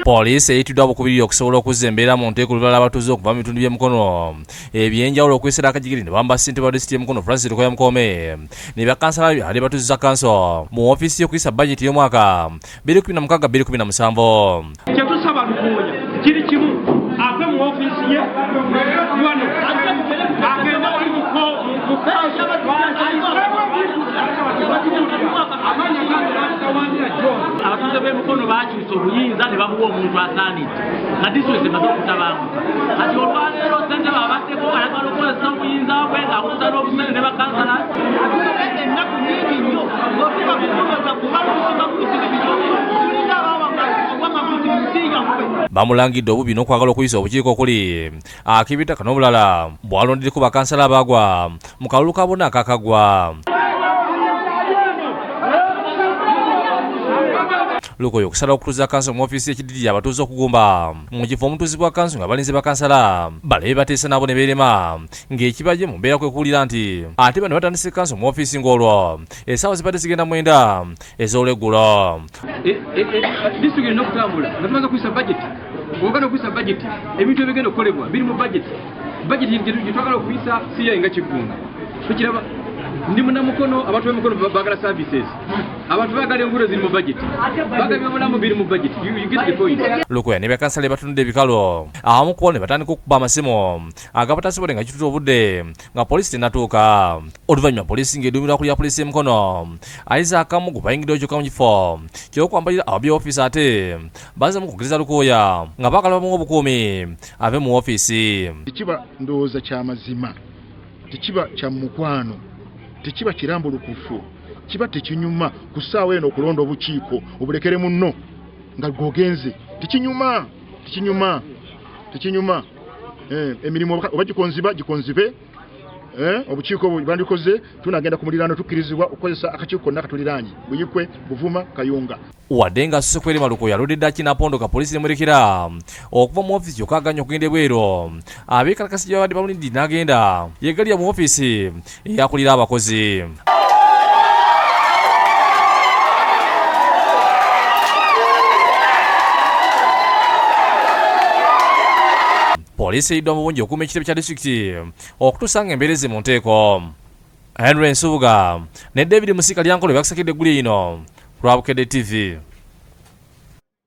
Poliisi eyitiddwa bukubirire okusobola okuzza embeera mu nteeko oluvannyuma lw'abatuuze okuva mu bitundu by'e Mukono eby'enjawulo okwesera akajigiri ne bamba ssentebe wa disitulikiti y'e Mukono Francis Lukoya Mukoome ne bakansala be abadde batuuzizza kanso mu ofiisi y'okuyisa bajeti y'omwaka 2016 2017. Kye tusaba Lukooya kiri kimu, ave mu ofiisi ye wano agende wali mu kanso amanya gange n'agawanira John. Abatuuze b'e Mukono baakyusa obuyinza ne babuwa omuntu asaanidde nga disitulikiti emaze okutabanguka. Kati olwaleero ssentebe abaddeko ayagala okukozesa obuyinza bwe ng'akuza n'obusente ne bakansala. Ennaku nyingi nnyo ng'otuuka ku kunoza kubala obusinga ku bizibu bino tulinga abaawangamaguzi mu nsi yaffe. Bamulangidde obubi n'okwagala okuyisa obukiiko okuli ak'ebitaka n'obulala bw'alondereko bakansala abaagwa mu kalulu ka bonna akakagwa. Lukoye okusalawo okutuuza kanso mu ofiisi y'ekiddirira abatuuze okugumba mu kifo omutuuzibwa kanso nga balinze bakansala balabe bateesa nabo ne beerema ng'ekibaje mu mbeera kwe kuwulira nti ate bano batandise kanso mu ofiisi ng'olwo essaawa zibadde zigenda 9 ez'olweggulo. Disitulikiti erina okutambula nga tumaze okuyisa bajeti. Bw'ogenda okuyisa bajeti, ebintu ebigenda okukolebwa biri mu bajeti. Bajeti gye twagala okuyisa si yayi nga Kiggundu. Tukiraba ndi munnamukono, abantu b'emikono baagala services, abantu baagala enguudo ziri mu bajeti, baagala ebyobulamu biri mu bajeti. You get the point. Lukoya ne bakansala batundde ebikalo awamu ku ne batandika okukuba amasimu agabatasobodde nga kituta obudde nga poliisi tennatuuka. Oluvannyuma poliisi ng'eduumirwa kulya poliisi y'e Mukono Isaac Kamugu bayingiddewo kyokka mu kifo ky'okwambalira ababbi ofiisi ate bazze mu kukkiriza Lukoya nga baagala bamuwe obukuumi ave mu ofiisi. Tekiba ndowooza kya mazima, tekiba kya mukwano, tekiba kirambulukufu, kiba tekinyuma ku ssaawa eno okulonda obukiiko obulekere munno nga gwogenze. Tekinyuma, tekinyuma, tekinyuma. Emirimu oba gikonziba gikonzibe, obukiiko bandikoze tunagenda ku muliraano, tukkirizibwa okukozesa akakiiko konna katuliraanye Buyikwe, Buvuma, Kayunga. Wadde nga asose kwerema, Lukoya aludde dda n'apondoka poliisi nemurekera okuva mu ofiisi kyokka aganye okugenda ebweru. Abeekalakasi gye babadde bamulindidde n'agenda yegalira mu ofiisi eyakulira abakozi. Poliisi eyiddwa mu bungi okuuma ekitebe kya disitulikiti okutuusa nga embeera eze mu nteeko. Henry Nsubuga ne David Musika Lyankolo byakusakedde eggulire lino ku lwa Bukedde TV.